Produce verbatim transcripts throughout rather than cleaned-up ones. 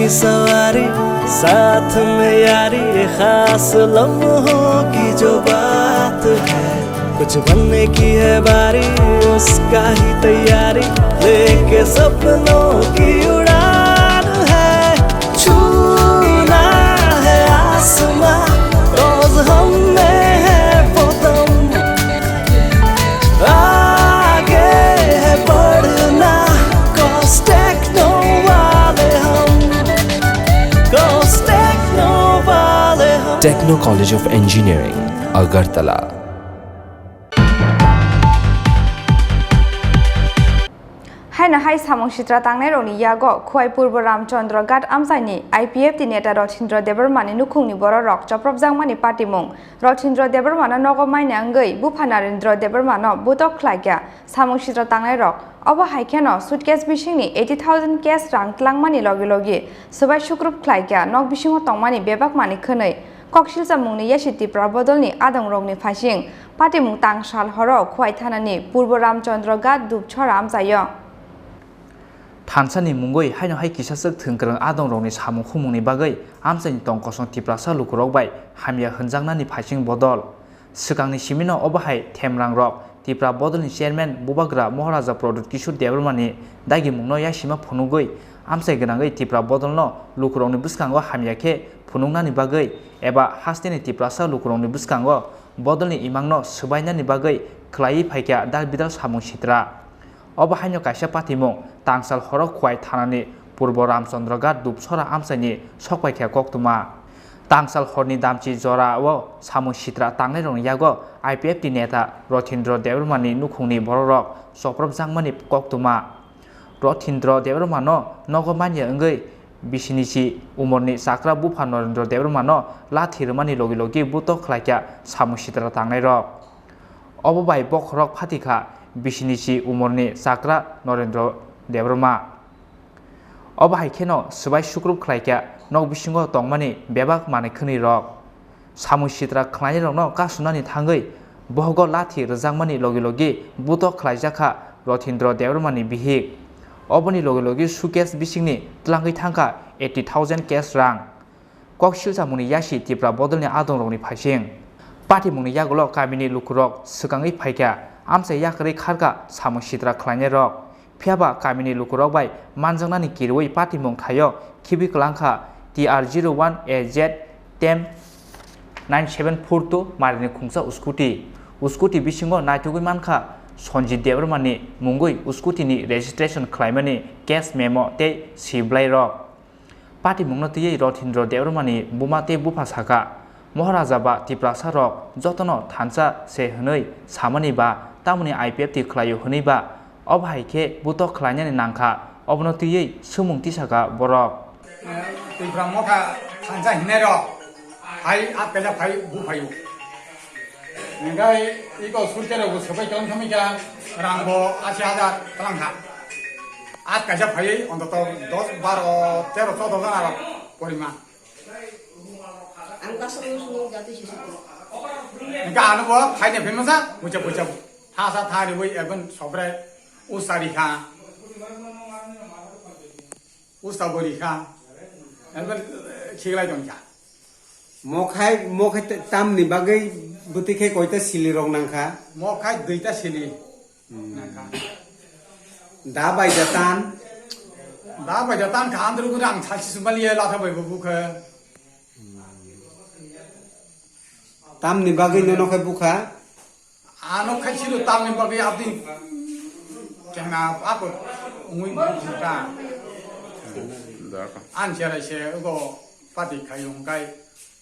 सवारी, साथ में यारी, ये खास लम्हों की जो बात है, कुछ बनने की है बारी, उसका ही तैयारी, लेके सपनों की उड़ान है, छूना है आसमां, रोज हम में है वो दम, आगे है बढ़ना, cause techno वाले हम, cause techno वाले हम। Techno College of Engineering, Agartala. Haino hai samung sitra tangnairokni yago Khowai Purbo Ramchandra Ghat amchaini I P F T neta Rothindra Debbarmani nukhungni bororok chopropjakmani patimung. Rothindra Debbarmano nogo manya wngwi bupha Narendra Debbarmano butok khlaikha samung sitra tangnairok. Obo hai kheno suitcase bisingni eighty thousand cash rang tlangmani logi logi swbai sukrup khlaikha nok bisingo tongmani bebak manwi khwnwi. Koksilchamungni yasi Tipra bodolni adongrokni phaising patimung tangsal horo Khowai thanani Purbo Ramchandra Ghat Dupchora amchaio. Thansani mungwi haino hai kisaswk thwngkwrwng adongrokni samung humungni bagwi amchaini tong kosong Tiprasa lukurok bai hamya hwnjaknani phaising bodol. Swkangni simino obo hai themrangrok Tipra bodolni chairman Bubagra Moharaja Pradyut Kishore Debbarmani dagimungno yasima phunugwi amchai gwnangwi Tipra bodolno lukurokni bwskango hamya khe phunuknani bagwi eba hasteni Tiprasa lukurokni bwskango bodolni imangno swbainani bagwi khlaiwi phaikha dal bidal samung sitra. Obo haino kaisa patimung tangsal horo Khowai thanani Purbo Ramchandra Ghat Dupchora amchaini sokpaikha koktwma. Tangsal horni damchi jorao samung sitra tangnairokni yago I P F T neta Rothindra Debbarmani nukhungni bororok chopropjakmani koktwma. Rothindra Debbarmano nogo manya wngwi bisinichi umorni chakra bupha Narendra Debbarmano lathi rwmani logi logi butok khlaikha samung sitra tangnairok. Obo bai bokhorok phatikha bisinichi umorni chakra Narendra Debbarma. Obo hai kheno swbai sukrup khlaikha nok bisingo tongmani bebak manwi khwnwi rok. Samung sitra khlainairokno kasunani thangwi bohogo lathi rwjakmani logi logi butok khlaijakha Rothindra Debbarmani bihik. Oboni logi logi suitcase bisingni tlangwi thangkha eighty thousand cash rang. Koksilchamungni yasi Tipra bodolni adongrokni phaising. Patimungni yagulo kamini lukurok swkangwi phaikha, amchai yakarwi kharkha samung sitra khlainairok. Phiyaba kamini lukurok bai manjaknani kirwi patimung thaio khibi kwlangkha T R zero one A Z ten nine seven four two marini khungsa scooty. Scooty bisingo naitugwi mankha Sanjit Debbarmani mungwi scooty ni registration khlaimani case memo tei siblairok. Patimungno twiwi Rothindra Debbarmani buma tei bupha sakha, Moharaja ba Tiprasa rok jotono thansa se hwnwi samani ba tamoni I P F T khlaio hwnwi ba, obo hai khe butok khlainani nangkha, obono twiwi swngmung tisakha borok. Tipra motha thansa hinai rok hai at kaisa phai bu phaio. Hingkai iko surte rok bo swbai tong thami kha rang bo ashi hajar tlang kha. At kaisa phai ontoto dos, baro, tero, chodo jona rok porima. Ang kaso sunu jati sisi. Hingka ano bo phai ne phimasa pucha pucha. Thasa thari boi ekdom sobrai usari kha. Usta bori kha. Ekbar khiklai tong kha. Mokhai, mokhai t-, tamni bagwi bwtwi khe koita sili rok nang kha? Mokhai duita sili Hmm. nang kha. Da bai da tan? Da bai da tan kha, andro guri ang salsi sumbali latha bai bo bukha. Tamni bagwi nono khe bukha? Ano khaisiro tamni bagwi abdi kena ako ungui bukha. An cherai se ugo pati khai ungkai.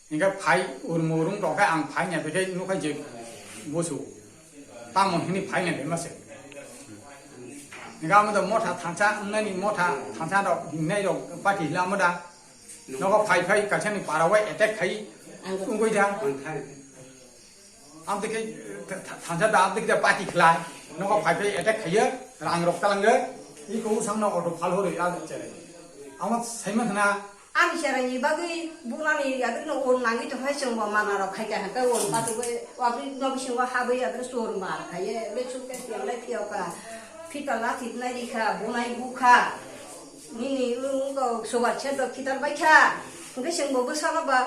Hingke phai urmo urung tongkhe ang phai nai phai nukha je bosu. Tamo hini phai nai phai mase. Hingke amo da motha thansa, nani motha thansa rok, hinai rok pati hila amo da. Nogo phai phai kaisa ni para wai attack khai ungui da. Amtwi khe tha-, tha-, thansa da amtwi khe party khlai. Nogo phai phai attack khaiyo, rang rok talangyo. Iko usang no auto phal horo ya chere. Amo saima khna. Ani cheraini bagwi bunani yadwkno on nangwi tongkha chwngbo manarok khaikha hwnkhe on patugwi wabri nok bisingo habwi yadwk chor mar khaiye, le chukte tiyanglai phiyokha, phita lathiknai rikha, bunai bukha. Nini wng wng kok sobar se do khitar bai kha. Hwnkhe chwng bo bwsala ba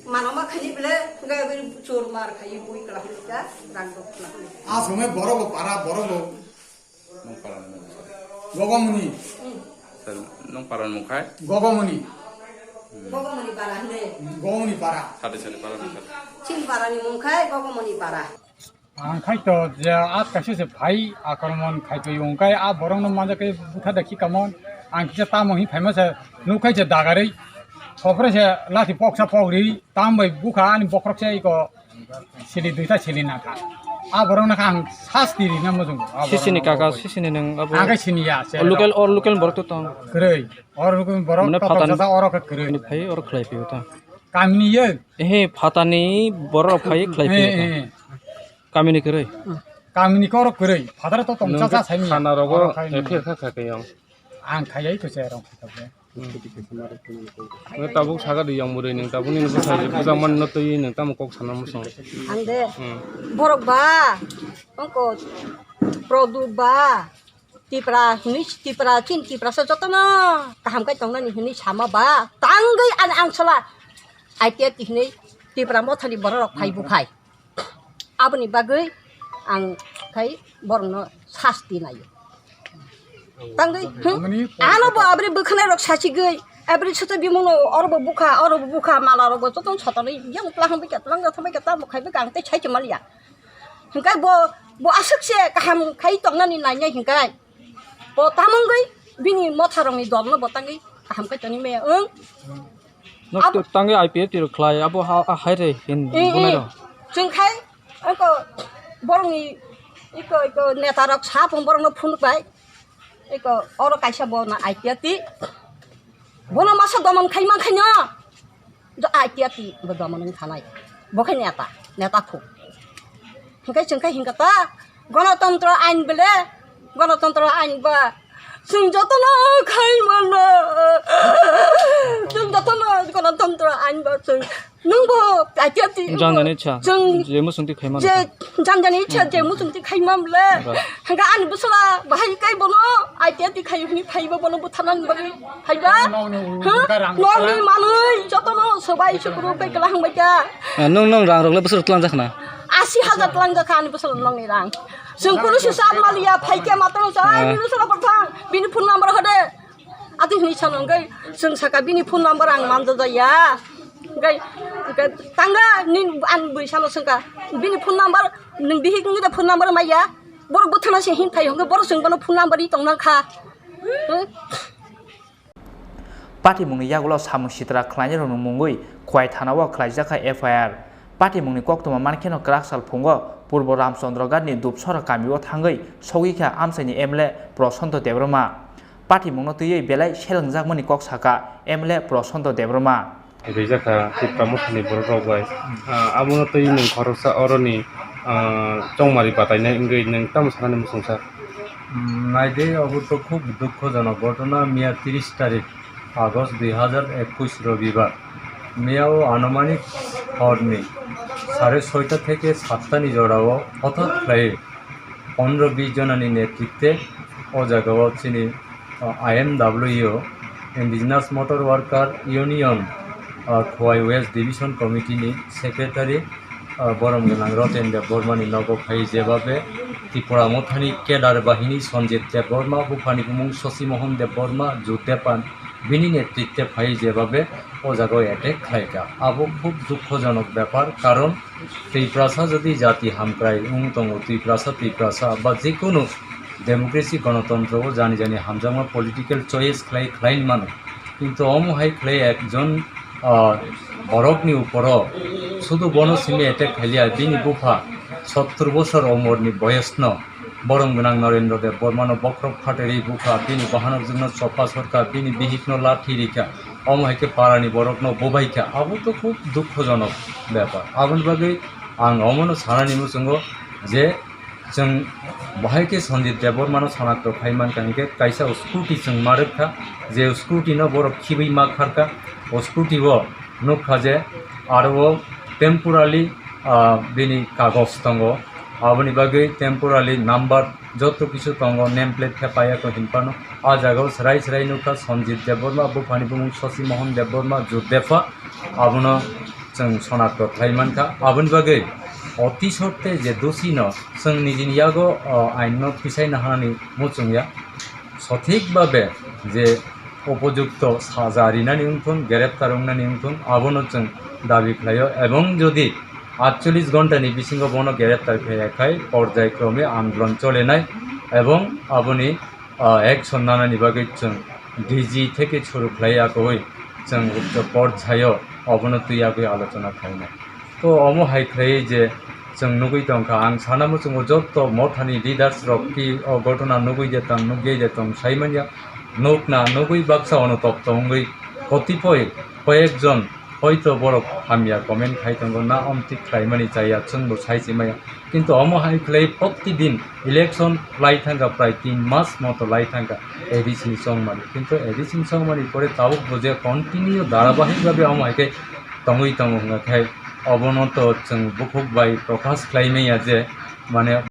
mano ma khaini bile, hwnkhe abo chor mar khai bui kla hwnwi kha, rang rok kla hwnwi. A somoi borok bo para, borok bo. Nung para nung. Gogomuni. Hmm. Sir, nung para nung khai? Gogomuni. Gogomuni para hwnwi. Gogomuni para. Sade sade para nung khai. Chin para ni mung khai Gogomuni para. Ang khai to je at kaisa se phai akromon khai to yung kai a borok no manja kai butha da khi kamon ang kisa tamo hi phaima se nuk khai se dagarei sopre se lati poksa pokri tam bai bukha ani bokrok se iko sili duita sili na kha a borok na kha ang sasti ri na mojong. Sisini kaka sisini nang abo. Ang kai sini ya se local or local borok to tong. Kwrwi or local borok. Mane to phatani. Tong sa oro kha kwrwi. Phai or khlai phi ta. Kamini ye. Ehe phatani borok phai khlai phi ta. Kamini kwrwi. Kamini korok kwrwi. Phataro to tong chacha saimi. Khana rogo ephe kha kha kayong. Ang khayai to se rong kha kha. Nang tabuk saga di yang muri nang tabuk ni nang sai je puja man no twi nang tamo kok sana musong. Ang de. Hmm. Borok ba. Ongko. Produ ba. Tipra hwnwi Tipra chini Tiprasa jotono kaham khe tongnani hwnwi sama ba tangwi ani ang sola I T F T hwnwi Tipra mothani bororok phai bukhai. Aboni bagwi ang khai borokno sasti naio. Tangwi, hmm? Ano bo abri bwkhwnai rok sachigwi, abri soto bimuno oro bo bukha, oro bo bukha, mala rok bo jotono sotonwi yang tlang bikha, tlang tlang bikha, tamo khai bikha ang tei sai chwmaliya. Hingkai bo, bo aswk se kaham khai tongnani nainai hingkai. Bo tamungwi bini motharokni dolno bo tangwi kaham khai tongwi maya wng. No, abo tangwi I P F T rok khlai, abo ha, ha, hai re, hin, eh, bunai eh. Rok. Chwng khai, eko, borokni, eko, eko, netarok sa phung borokno phunuk bai. Eko, oro kaisa bo na I P F T. Bono masa domon khai man khaino. Jo I P F T bo domon wng thanai. Bo khai neta, neta khu. Hingkai chwng khai hingka ta, Ganatantro ain bele, Ganatantro ain ba. Chwng jotono khai mano. Chwng jotono Ganatantro ain ba chwng. Nungbo I P F T. Janjani cha. Chwng je musung ti khai mano. Je janjani cha je musung ti khai mam le. Ba. Hingka ani busala bahai kai bono I P F T khai huni phai ba bono buthanan bagwi. Phaiba? Nokni, ha? Nokni manwi jotono sobai sukuru bai kala hangbai kha. Ah, nung, nung rang rok le bwswk tlang jakna? Asi hajar tlang jakha ani bwswk nokni rang. Chwng kunu sisa maliya phaikhe matang sa, ah, ai bini sora bwthang, bini phone number hode. Ati hini sano hwnkhe chwng saka bini phone number ang manja jaya. Hwnkhe, hwnkhe tanga ni ani bui sano swngkha bini phone number, nwng bihik ngi da phone number maya. Borok bwthana se hin phai hwnkhe borok chwng bono phone number ri tongna kha. Hmm? Patimungni yagulo samung sitra khlainairokni mungwi Khowai thanao khlaijak kha F I R. Patimungni koktwma mankheno kwrak sal phungo Purbo Ramchandraghatni Dupsora kamio thangwi sogwi kha amchaini M L A Prasanta Debbarma. Patimungno twiwi belai selengjakmani kok sakha M L A Prasanta Debbarma. Rijak kha Tipra Mothani borok rok bai. Ah, abono twi nwng khoroksa oroni, ah, chongmari batainai wngwi nwng tamo sanani muchungsa? Hmm, naide, obo to khub dukhojonok ghotona. Miya tris tarik August dui hajar ekush Robibar. Miya o anumanik horni sare soita theke satta ni jorao hothat khlai pondro bis jonani netritwe o jagao chini, ah, I M W, Indigenous Motor Worker Union, ah, Khowai West Division Committee ni Secretary, ah, borom gwnang Roten Debbarma ni nogo phai, jebabe Tripura Mothani cadre bahini Sanjit Debbarma, buphani bumung Shashi Mohan Debbarma, Jut Depan, bini netritwe phai, jebabe o jagao attack khlaikha. Abo khub dukhojonok bepar, karon Twiprasa jodi jati hamkrai wng tongo, Twiprasa, Twiprasa ba jekunu democracy, gonotontro o jani jani hamjakma political choice khlai, khlai mano. Kintu omo hai khlai ekjon, ah, borokni uporo sudu bono simi attack khailiya, bini bupha sottor bosor omorni boyosno borom gwnang Narendra Debbarmano bokhorok phateri bukha, bini bahanok jwkno chopa sorkha, bini bihikno lathi rikha, omo hai khe parani borokno bubaikha, abo to khub dukhojonok bepar. Aboni bagwi ang omono sanani muchungo je chwng bahai khe Sanjit Debbarmano sanakto khai mankha, hinkhe kaisa scooty chwng ma rwkha, je scooty no borok khibwi ma kharkha, o scooty o nukha je aro o temporary, ah, bini kagoj tongo, Aboni bagwi temporary number joto kisu tongo, name plate khe paiya ko hinphano. A jagao swrai swrai nukha Sanjit Debbarma, buphani bumung Shashi Mohan Debbarma, Judepha. Abono chwng sonakto khlai mankha. Aboni bagwi oti sotte je dusino chwng nijini yago, o, ainno tisaina hanani muchungya. Sothik babe je upojukto saja rinani wngthun, greptar wngnani wngthun, abono chwng dabi khlaio. Ebong jodi atchollish ghontani bisingo bono greptar khaiya khai porjai krome andolon cholenai ebong aboni, ah, action nanani bagwi chwng D G theke suru khlai akoi chwng uccho porjaio obono twi agwi alochona khlainai. To omo hai khlaiwi je chwng nugwi tongkha, ang sana muchungo joto mothani leaders rok ki o ghotona nugwi je tong, nugwi je tong sai manya, nukna nugwi baksa ono topto wngwi kotipoi koyekjon hoito borok hamya comment khai tongo, na omtwi khlaimani chaya chwngbo sai se maya. Kintu omo hai khlai protidin election lai thangkha, prai tin mas moto lai thangkha A D C ni chongmani. Kintu A D C ni chongmani pore tabuk bo je continue dharabahik bhabe omo hai khe tongwi tongo hwnga khe obono to chwng bukhuk bai prokash khlai manya je mane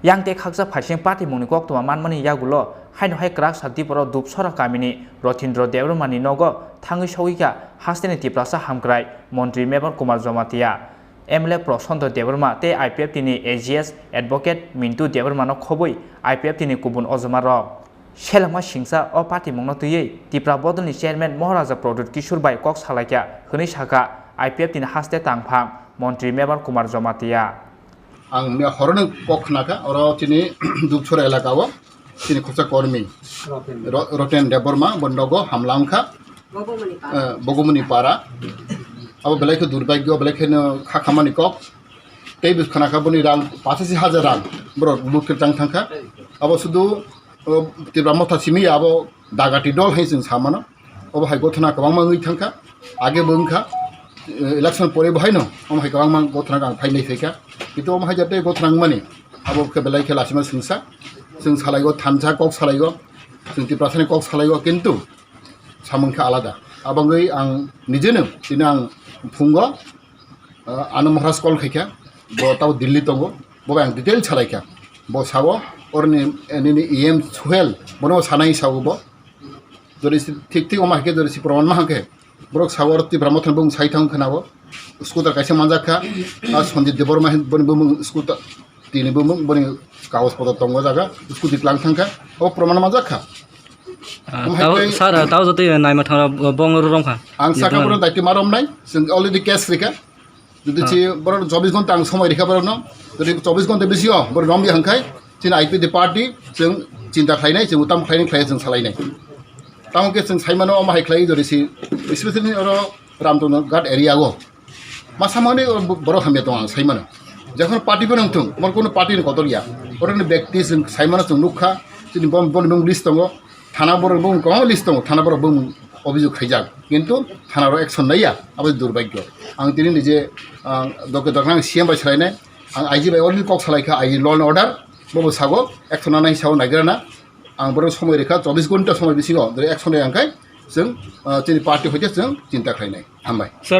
Yang tei khaksa phaising patimungni koktwma manmani yagulo haino hai kwrak sa Diporo Dupsora kamini Rothindro Debbarmani nogo thangwi sogwi kha hasteni Tiprasa hamkrai montri Mebar Kumar Jamatia, M L A Prasanta Debbarma tei I P F T ni A G S Advocate Mintu Debbarmano khobwi I P F T ni kubun ojoma rok. Selengma singsa o patimungno twiwi Tipra bodolni chairman Moharaja Pradyut Kishore bai kok salaikha hwnwi sakha I P F T ni haste tangphang montri Mebar Kumar Jamatia. Ang miya horono kok khnakha, oro chini Dupsora elaka o chini khoroksa kormi Ro-, Roten Debbarma bo nogo hamla wngkha, eh, Bogomoni Para. Abo belai khe durbagyo, belai kheno kha khamani kok. Tei bwskango kha boni rang pachasi hajar rang borok lut khe chang thangkha. Abo sudu, o, Tipra Motha simi abo dagati dol hai chwng samano. Obo hai gothana kwbangma wngwi thangkha. Age bo wngkha, eh, election pore bo haino omo hai kwbangma gothana ang phainai phaikha. Kintu omo hai jate gothana wngmani abo khe belai khe lachima swngsa. Chwng salaigo thansa kok salaigo. Chwng Tiprasani kok salaigo kintu samung khe alada. Abangwi ang nijeno tini ang phungo Ah, ano Maharaj call khaikha, bo tabo Delhi tongo, bo bai ang detail salaikha. Bo sao, oroni, eh, nini E M Suhel, bono sanai sao bo. Jodi si thik thik oma hake, jodi si proman ma hake, borok sao oro Tipra Mothani bung sai thang khana bo. Scooter kaisa manjak kha, ah, Sanjit Debbarma hin boni bumung scooter, tini bumung boni kagoj potro tongo jaga, scooty klang thang kha, o proman manjak kha. Ah, omo hai tao, tei sir, tao jotoi naima thangna bong rom kha. Ang saka borok daitwi ma romnai, chwng already case rikha. Jodi si borok chobbish ghonta ang somoi rikha borokno, jodi chobbish ghonta bisingo borok romya hwnkhai, chini I P F T party chwng chinta khlainai, chwng utam khlainai khlai chwng salainai. Tamo khe chwng saimano omo hai khlai jodi si, especially oro Ramchandra Ghat area o. Masa mani oro bo-, borok hamya tongo ang saimano. Jokhon party bo nang thung, mor kono party ni kotor ya. Oro ni bekti chwng saimano chwng nukha, chini bon, bon bong list tongo. Thana borok bumung kwbangma list tongo, thana borok bumung obhijog khaijak, kintu thana rok action naiya, abo durbhagyo. Ang tini nije, ang doke doke ang C M bai salainai, ang I G bai already kok salaikha, I G law and order, bobo sago action nanai sao naigrana, ang borok somoi rikha, chobbish ghonta somoi bisingo jodi action nai angkhai, chwng, ah, chini party hoite chwng chinta khlainai. Hambai. Sir.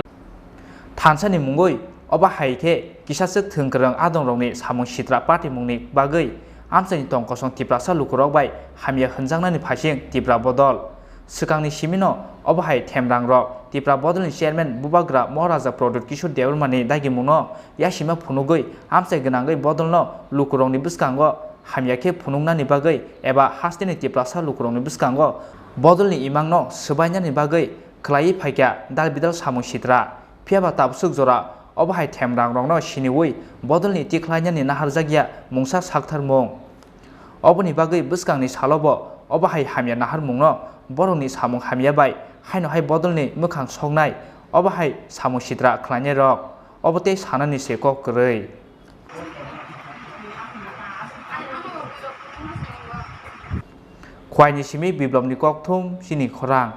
Thansani mungwi obo hai khe kisaswk thwngkwrwng adongrokni samung sitra patimungni bagwi amchaini tong kosong Tiprasa lukurok bai hamya hwnjaknani phaising Tipra Bodol. Swkangni simino obo hai themrangrok Tipra Bodolni chairman Bubagra Moharaja Pradyut Kishore Debbarmani dagimungno yasima phunugwi amchai gwnangwi Bodolno lukurokni bwskango hamya khe phunuknani bagwi eba hasteni Tiprasa lukurokni bwskango Bodolni imangno swbainani bagwi khlaiwi phaikha dal bidal samung sitra. Phiya ba tabswk jora obo hai themrangrokno siniwi Bodolni tikhlainani naharjakya mungsa saktharmung. Oboni bagwi bwskangni salobo obo hai hamya naharmungno borokni samung hamya bai haino hai Bodolni mwkhang soknai obo hai samung sitra khlainairok obo tei sanani se kok kwrwi. Khwaini simi Biplopni kokthum chini khorang.